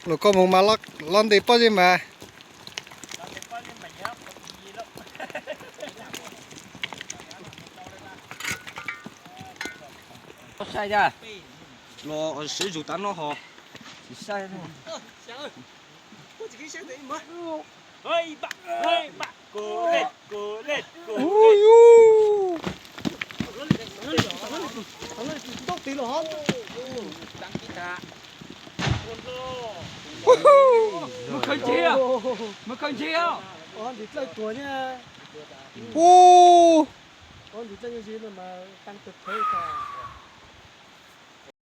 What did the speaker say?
Los koj mus mas los ntes pob zeb mas. Saib, los sib zug tav no ho. Tsis saib. Mus khaws ntse, mus khaws ntse. Ub, ntse dlawb ntse mas tag tawg thawv tas.